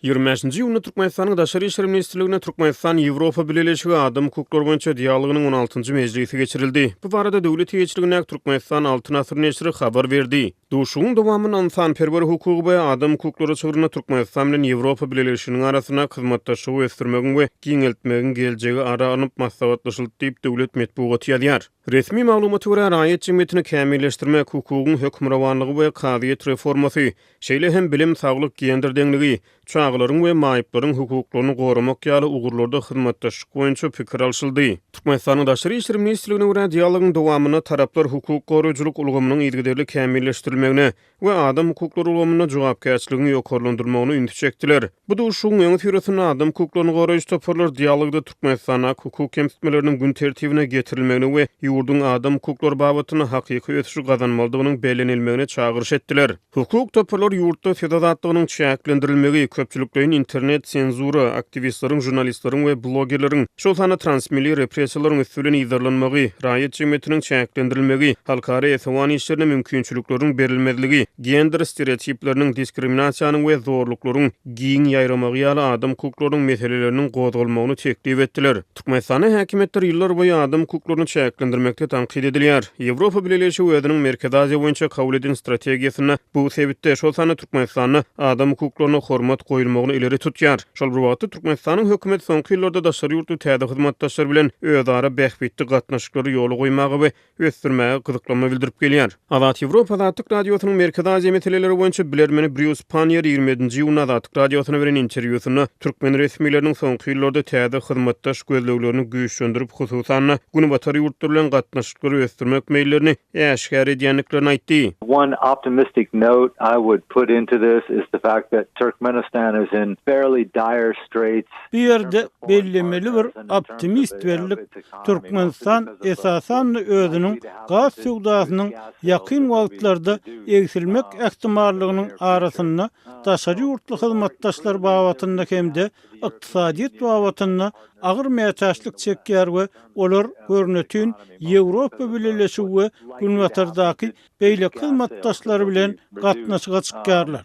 25-nji iýunda Türkmenistanyň Daşary işler ministrliginde Türkmenistan-Ýewropa Bileleşigi adam hukuklary boýunça dialogynyň on altynjy mejlisi geçirildi. Bu barada döwlet eýeçiligindäki Türkmenistan Altyn asyr neşiri habar berdi. Duşuşygyň dowamynda ynsanperwer hukugy we adam hukuklary çygrynda Türkmenistan bilen Ýewropa Bileleşiginiň arasyndaky hyzmatdaşlygy ösdürmegiň we giňeltmegiň geljegi ara alnyp maslahatlaşyldy diýip, döwlet metbugaty ýazýar. Resmi maglumata görä, raýat jemgyýetini kämilleşdirmek, hukugyň hökmürowanlygy we kazyýet reformasy, şeýle hem bilim, saglyk, gender deňligi, çagalaryň we maýyplaryň hukuklaryny goramak ýaly ugurlarda hyzmatdaşlyk boýunça pikir alşyldy. Türkmenistanyň Daşary işler ministrligine görä, dialogyň dowamynda taraplar hukuk goraýjylyk ulgamynyň yzygiderli kämilleşdirilmegine we adam hukuklary ulgamynda jogapkärçiligiň ýokarlandyrylmagyna ünsi çekdiler. Bu duşuşygyň öňüsyrasynda adam hukuklaryny goraýjy toparlar dialogda Türkmenistandaky hukuk kemsitmeleriniň gün tertibine getirilmegine we ýurduň adam hukuklary babatynda hakyky ösüşi gazanmalydygynyň bellenilmegine çagyryş etdiler. Hukuk toparlary ýurtda söz azatlygynyň çäklendirilmegi, köpçülikleýin internet senzura, aktiwistleriň, žurnalistleriň we blogerleriň, şol sanda transmilli repressiýalaryň üsti bilen yzarlanmagy, raýat jemgyýetiniň çäklendirilmegi, halkara esewan işlerine mümkinçilikleriň berilmezligi, gender stereotipleriniň, diskriminasiýanyň we zorluklaryň giň ýaýramagy ýaly adam hukuklarynyň meseleleriniň gozgalmagyny teklip etdiler. Türkmenistanda häkimiýetler ýyllarboýy adam hukuklaryny çäklendirmekde tankyt edilýär. Ýewropa Bileleşigi özüniň Merkezi Aziýa boýunça kabul eden strategiýasynda bu sebitde, şol sanda Türkmenistanda adam hukuklaryna hormat goýulmagyny ileri tutýar. Şol bir wagtda, Türkmenistanyň hökümeti soňky ýyllarda daşary ýurtly täze hyzmatdaşlar bilen özara bähbitli gatnaşyklary ýola goýmaga we ösdürmäge gyzyklanma bildirip gelýär. Azat Ýewropa Azatlyk Radiosynyň Merkezi Aziýa meseleleri boýunça bilermeni Brýus Panniýer 27-nji iýunda Azatlyk Radiosyna beren interwýusynda türkmen resmileriniň soňky ýyllarda täze hyzmatdaş gözleglerini güýçlendirip, hususan-da, Günbatar ýurtlary bilen gatnaşyklary ösdürmek meýillerini äşgär edýändiklerini aýtdy. One optimistic note I would put into this is the fact that Turkmenistan is in fairly dire straits. Bu ýerde bellemeli bir optimist bellik, Türkmenistan esasan-da özüniň gaz söwdasynyň ýakyn wagtlarda egsilmek ähtimallygynyň arasynda daşary ýurtly hyzmatdaşlar babatynda hem-de ykdysadyýet babatynda agyr mätäçlik çekýär we olar görnetin Ýewropa Bileleşigi we Günbatardaky beýleki hyzmatdaşlar bilen gatnaşyga çykýarlar.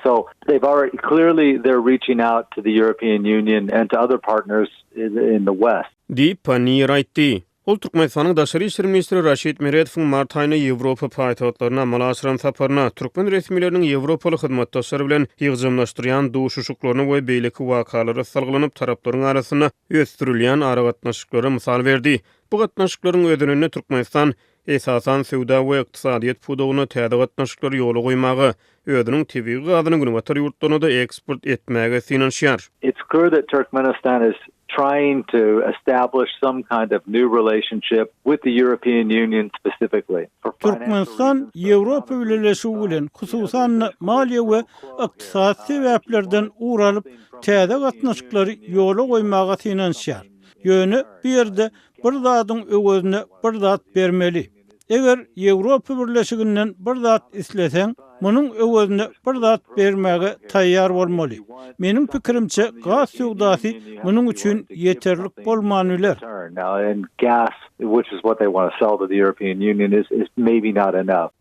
So they've already clearly they're reaching out to the European Union and to other partners in the West. Diýip, Panniýer aýtdy. Ol Türkmenistanyň daşary işler ministri Raşid Meredowyň mart aýynda Ýewropa paýtagtlaryna amala aşyran saparyna, türkmen resmileriniň ýewropaly hyzmatdaşlar bilen ýygjamlaşdyrýan duşuşyklaryna we beýleki wakalara salgylanyp, taraplaryň arasynda ösdürilýän aragatnaşyklara mysal berdi. Bu gatnaşyklaryň özeninde Türkmenistan esasan, söwda we ykdysadyýet pudagynda täze gatnaşyklary ýola goýmaga, özüniň tebigy gazyny günbatar ýurtlaryna-da eksport etmäge synanyşýar. It's clear that Turkmenistan is trying to establish some kind of new relationship with the European Union specifically for financial Türkmenistan Ýewropa Bileleşigi bilen, hususan-da, maliýe we ykdysady sebäplerden ugur alyp, täze gatnaşyklary ýola goýmaga synanyşýar. Ýöne bu ýerde Bir zadyň öwezine bir zat bermeli. Eger Ýewropa Birleşiginden bir zat isleseň, munuň öwezine bir zat bermäge taýýar bolmaly. Meniň pikirimçe, gaz söwdasy munuň üçin ýeterlik bolman biler.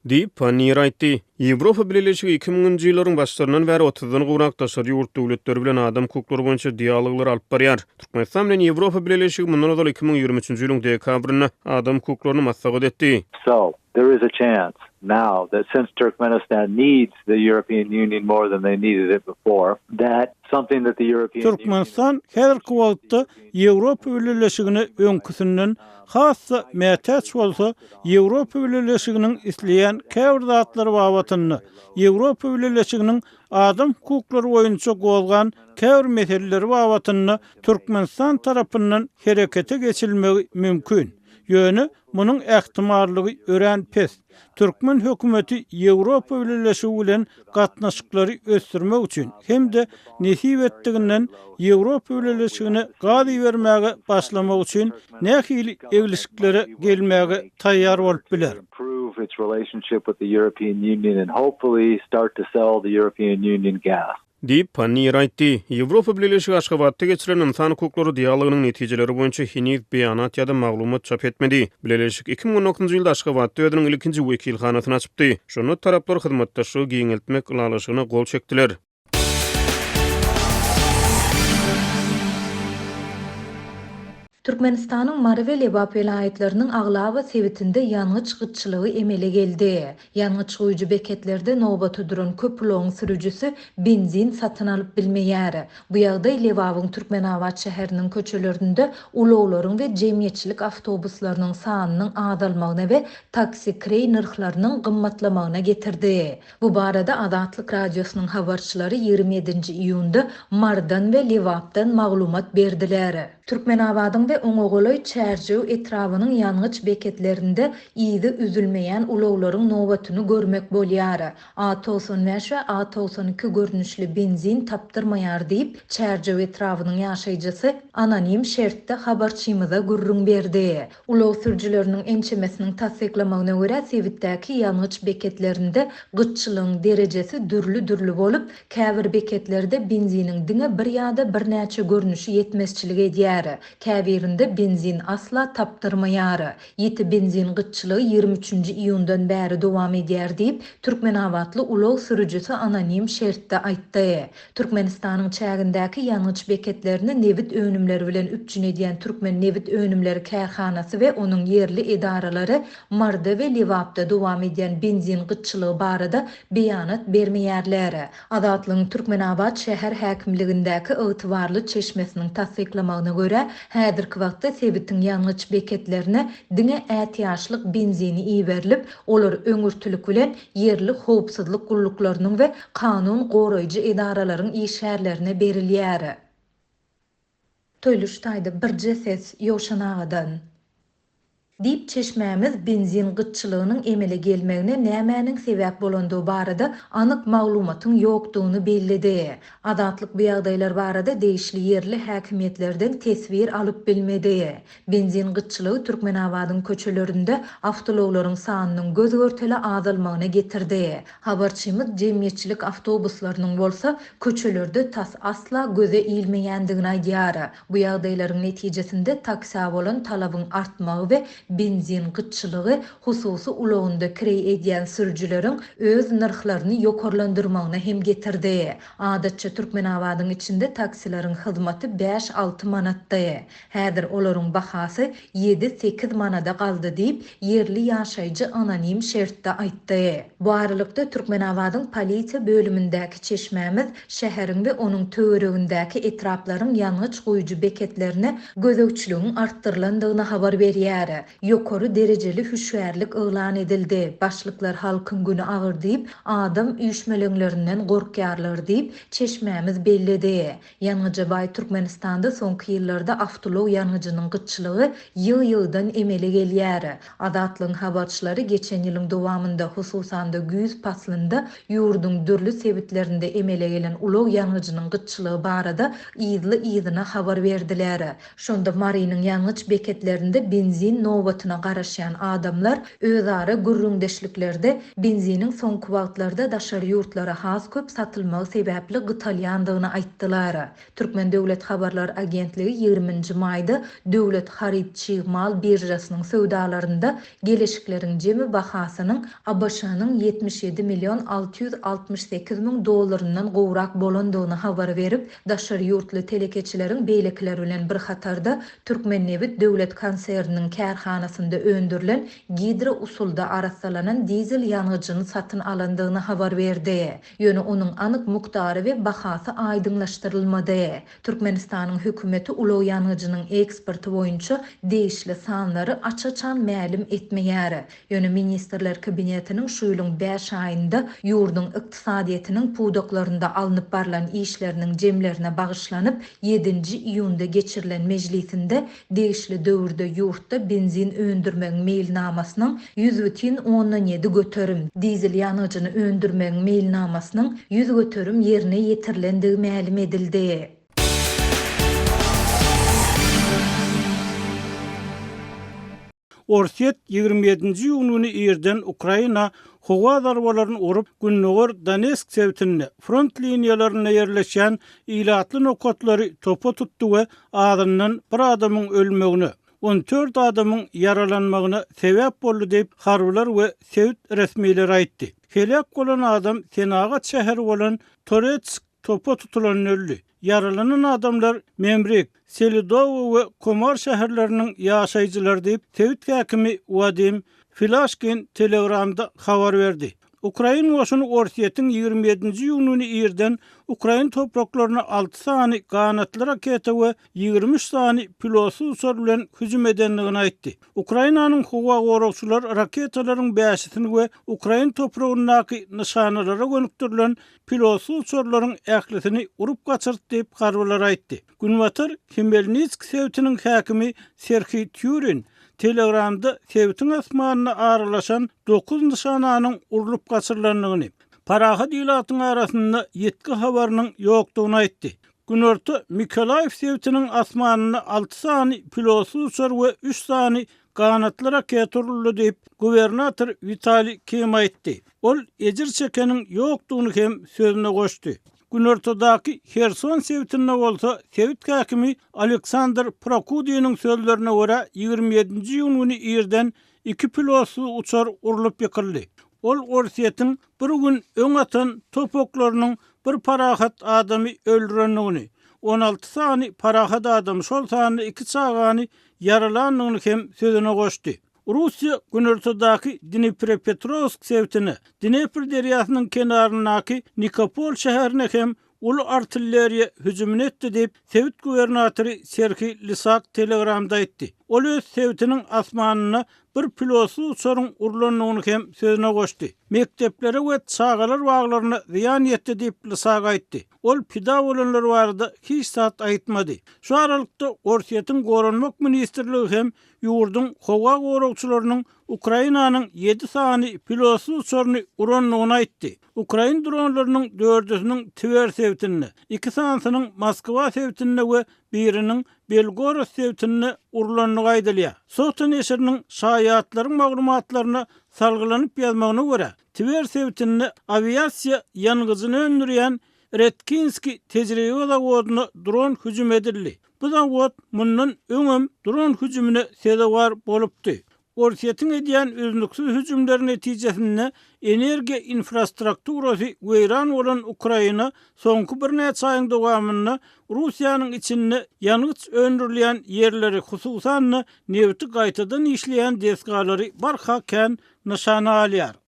Diýip, Panniýer aýtdy. Ýewropa Bileleşigi iki müňünji ýyllaryň başlaryndan bäri otuzdan gowrak daşary ýurt döwletleri bilen adam hukuklary boýunça dialoglary alyp barýar. Türkmenistan bilen Ýewropa Bileleşigi mundan ozal 2023-nji ýylyň dekabrynda adam hukuklaryny maslahat etdi. So, there is a chance now that since Turkmenistan needs the European Union more than they needed it before, that something that the European Union Türkmenistan häzirki wagtda Ýewropa Bileleşigine öňküsinden has-da mätäç bolsa, Ýewropa Bileleşiginiň isleýän käbir zatlary babatynda Ýewropa Bileleşiginiň adam hukuklary boýunça gozgan käbir meseleleri babatynda Türkmenistan tarapyndan herekete geçilmegi mümkin. Ýöne munuň ähtimallygy örän pes. Türkmen hökümeti Ýewropa Bileleşigi bilen gatnaşyklary ösdürmek üçin hem-de nesip etdiginden Ýewropa Bileleşigine gaz ibermäge başlamak üçin nähili eglişiklere gelmäge taýýar bolup biler? Diýip, Panniýer aýtdy. Ýewropa Bileleşigi Aşgabatda geçirilen ynsan hukuklary dialogynyň netijeleri boýunça heniz beýanat ýa-da maglumat çap etmedi. Bileleşik 2019-njy ýylda Aşgabatda özüniň ilkinji wekilhanasyny açypdy. Şonda taraplar hyzmatdaşlygy giňeltmek ylalaşygyna gol çekdiler. Türkmenistanyň Mary we Lebap welaýatlarynyň aglaba sebitinde ýangyç gytçylygy emele geldi. Ýangyç guýujy beketlerde nobata duran köp ulagyň sürüjisi benzin satyn alyp bilmeýär. Bu ýagdaý Lebabyň Türkmenabat şäheriniň köçelerinde ulaglaryň we jemgyýetçilik awtobuslarynyň sanynyň azalmagyna we taksi kireý nyrhlarynyň gymmatlamagyna getirdi. Bu barada Azatlyk Radiosynyň habarçylary 27-nji iýunda Marydan we Lebapdan maglumat berdiler. Türkmenabadyň we oňa golaý Çärjew etrabynyň ýangyç beketlerinde yzy üzülmeýän ulaglaryň nobatyny görmek bolýar. A 95 we A 92 görnüşli benzin tapdyrmaýar diýip, Çärjew etrabynyň ýaşaýjysy anonim şertde habarçymyza gürrüň berdi. Ulag sürüjileriniň ençemesiniň tassyklamagyna görä, sebitdäki ýangyç beketlerinde gytçylygyň derejesi dürli-dürli bolup, käbir beketlerde benziniň diňe bir ýa-da birnäçe görnüşi ýetmezçilik edýär, käbirinde benzin asla tapdyrmaýar. Ýiti benzin gytçylygy 23 nji iýundan bäri dowam edýär diýip, türkmenabatly ulag sürüjisi anonim şertde aýtdy. Türkmenistanyň çägindäki ýangyç beketlerini nebit önümleri bilen üpjün edýän Türkmennebitönümleri kärhanasy we onuň ýerli edaralary Maryda we Lebapda dowam edýän benzin gytçylygy barada beýanat bermeýärler. Azatlygyň Türkmenabat şäher häkimligindäki ygtybarly çeşmesiniň tassyklamagyna görä, häzirki wagtda sebitiň ýangyç beketlerine diňe ätiýaçlyk benzini iberilip, olar öňürtilik bilen ýerli howpsuzlyk gulluklarynyň we kanun goraýjy edaralaryň işgärlerine berilýär. Toýly şu taýda birje ses Ýowşan agadan. Diýip, çeşmämiz benzin gytçylygynyň emele gelmegine nämäniň sebäp bolandygy barada anyk maglumatyň ýokdugyny belledi. Azatlyk bu ýagdaýlar barada degişli ýerli häkimiýetlerden teswir alyp bilmedi. Benzin gytçylygy Türkmenabadyň köçelerinde awtoulaglaryň sanynyň göz-görtele azalmagyna getirdi. Habarçymyz jemgyýetçilik awtobuslarynyň bolsa köçelerde tas asla göze ilmeýändigini aýdýar. Bu ýagdaýlaryň netijesinde taksä bolan talabyň artmagy we benzin gytçylygy hususy ulagynda kireý edýän sürüjileriň öz nyrhlaryny ýokarlandyrmagyna hem getirdi. Adatça Türkmenabadyň içinde taksileriň hyzmaty bäş-alty manatdy. Häzir olaryň bahasy ýedi-sekiz manada galdy diýip, ýerli ýaşaýjy anonim şertde aýtdy. Bu aralykda, Türkmenabadyň polisiýa bölümindäki çeşmämiz şäheriň we onuň töweregindäki etraplaryň ýangyç guýujy beketlerine gözegçiligiň artdyrylandygyny habar berýär. Ýokary derejeli hüşgärlik yglan edildi, başlyklar halkyň güni agyr diýip, adam üýşmeleňlerinden gorkýarlar diýip, çeşmämiz belledi. Ýangyja baý Türkmenistanda soňky ýyllarda awtoulag ýangyjynyň gytçylygy ýygy-ýygydan emele gelýär. Azatlygyň habarçylary geçen ýylyň dowamynda, hususan-da güýz paslynda ýurduň dürli sebitlerinde emele gelen ulag ýangyjynyň gytçylygy barada yzly-yzyna habar berdiler. Şonda Marynyň ýangyç beketlerinde benzin nobatyna garaşýan adamlar özara gürrüňdeşliklerde benziniň soňky wagtlarda daşary ýurtlara has köp satylmagy sebäpli gytalýandygyny aýtdylar. Türkmen döwlet habarlar agentligi ýigriminji maýda döwlet haryt-çig mal biržasynyň söwdalarynda geleşikleriň jemi bahasynyň ABŞ-nyň 77 million 668 müň dollaryndan gowrak bolandygyny habar berip, daşary ýurtly telekeçileriň beýlekiler bilen bir hatarda Türkmennebit döwlet konserniniň kärhanasynda öndürilen gidro usulda arassalanan dizel ýangyjyny satyn alandygyny habar berdi. Ýöne onuň anyk mukdary we bahasy aýdyňlaşdyrylmady. Türkmenistanyň hökümeti ulag ýangyjynyň eksporty boýunça degişli sanlary aç-açan mälim etmeýär. Ýöne Ministrler Kabinetiniň şu ýylyň bäş aýynda ýurduň ykdysadyýetiniň pudaklarynda alnyp barlan işleriniň jemlerine bagyşlanyp, ýedinji iýunda geçirilen mejlisinde degişli döwürde ýurtda benzin öndürmegiň meýilnamasynyň 100,7 göterim, dizel ýangyjyny öndürmegiň meýilnamasynyň 100% ýerine ýetirilendigi mälim edildi. Orsýet 27-nji iýun güni irden Ukraina howa zarbalaryny urup, gündogar Donetsk sebitinde, front liniýalarynda ýerleşýän ilatly nokatlary topa tutdy we azyndan bir adamyň ölmegine, 14 adamyň ýaralanmagyna sebäp boldy diýip, harbylar we sebit resmileri aýtdy. Heläk bolan adam senagat şäheri bolan Toretsk topa tutulanda öldi. Ýaralanan adamlar Memrik, Selidowo we Komar şäherleriniň ýaşaýjylary diýip, sebit häkimi Wadim Filaşkin Telegramda habar berdi. Ukrain goşuny Orsýetiň 27-nji iýun güni irden ukrain topraklaryna alty sany ganatly raketa we 23 sany pilotsyz uçar bilen hüjüm edendigini aýtdy. Ukrainanyň howa goragçylary raketalaryň bäşisini we ukrain topragyndaky nyşanalara gönükdirilen pilotsyz uçarlaryň ählisini urup gaçyrdy diýip, harbylar aýtdy. Günbatar Hmelnitsk sebitiniň häkimi Serhiý Týurin Telegramda sebitiň asmanyna aralaşan dokuz nyşananyň urlup gaçyrylandygyny, parahat ilatyň arasynda ýitgi habarynyň ýokdugyny aýtdy. Günorta Mykolaýiw sebitiniň asmanynda alty sany pilotsyz uçar we üç sany ganatly raketa uruldy diýip, gubernator Witaliý Kim aýtdy. Ol ejir çekeniň ýokdugyny hem sözüne goşdy. Günortadaky Herson sebitinde bolsa sebit häkimi Aleksandr Prokudiniň sözlerine görä, 27-nji iýun güni irden iki pilotsyz uçar urlup ýykyldy. Ol Orsýetiň bir gün öň atan top oklarynyň bir parahat adamy öldürendigini, 16 sany parahat adamy, şol sanda iki çagany ýaralandygyny hem sözüne goşdy. Russiýa günortadaky Dniprepetrowsk sebitine, Dnepr derýasynyň kenaryndaky Nikopol şäherine hem uly artilleriýa hüjümini etdi diýip, sebit gubernatory Serhiý Lysak Telegramda aýtdy. Ol öz sebitiniň asmanynda bir pilotsyz uçaryň urlandygyny hem sözüne goşdy. Mekdeplere we çagalar baglaryna zyýan ýetdi diýip, Lysak aýtdy. Ol pida bolanlar barada hiç zat aýtmady. Şu aralykda, Orsýetiň Goranmak ministrligi hem ýurduň howa goragçylarynyň Ukrainanyň ýedi sany pilotsyz uçaryny urandygyny aýtdy. Ukrain dronlarynyň dördüsiniň Twer sebitinde, iki sanysynyň Moskwa sebitinde we biriniň Belgorod sebitinde urlandygy aýdylýar. Sota neşiriniň şaýatlaryň maglumatlaryna salgylanyp ýazmagyna görä, Twer sebitinde awiasiýa ýangyjyny öndürýän Redkinskiý tejribe zawodyna dron hüjüm edildi. Bu zawod mundan öňem dron hüjümine sezewar bolupdy. Orsýetiň edýän üznüksiz hüjümleri netijesinde energiýa infrastrukturasy weýran bolan Ukraina soňky birnäçe aýyň dowamynda Russiýanyň içinde ýangyç öndürilýän ýerleri, hususan-da, nebiti gaýtadan işleýän desgalary barha kän nyşana alýar.